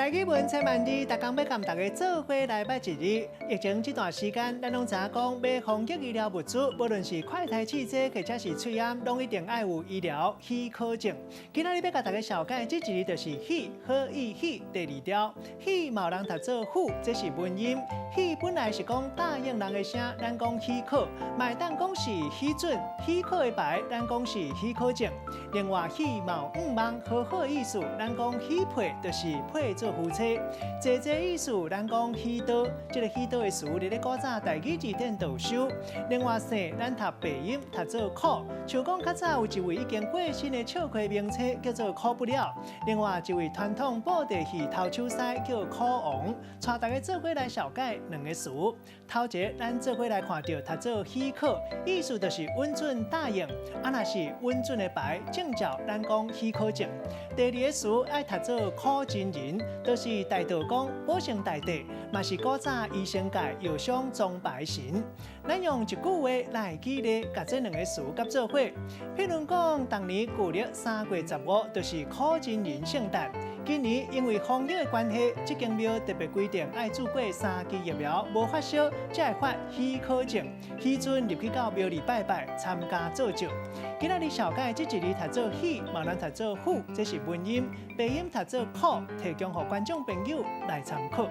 台語文千萬字，逐工欲共大家做伙來捌一字。疫情這段時間，咱攏知影講買防疫醫療物資，無論是快篩試劑或者是喙罨，攏一定愛有醫療許可證。今仔日欲共大家紹介這一字就是許，好意許第二條。許嘛有人讀做許，這是文音。許本來是講答應人的聲，咱講許可，嘛會當講是許准、許可的牌，咱講是許可證。另外，許嘛有向望好好的意思，咱講許配就是配做夫妻。濟濟意思，咱講許多，這个許多的詞佇咧古早台語字典就有收。另外，姓咱讀白音讀做苦，像講較早有一位已經過身的笑虧名星叫做苦不了。另外一位傳統布袋戲頭手師叫苦王，帶大家做伙來紹介兩个詞。頭一个咱做伙來看著讀做許可，意思就是允准答應，啊若是允准的牌證照，咱講許可證。第二个詞愛讀做苦真人，就是大道公、保生大帝，嘛是古早醫生界藥商崇拜神。咱用一句話來舉例，共這兩个詞佮做伙。譬如講，逐年舊曆3月15就是苦真人聖誕。今年因為防疫的關係，這間廟特別規定愛注過三劑疫苗，無發燒才會發許可證，批准入去到廟裡拜拜、參加做醮。今仔日紹介這一字讀做許，嘛有人讀做許，這是文音；白音讀做苦，提供予觀眾朋友來參考。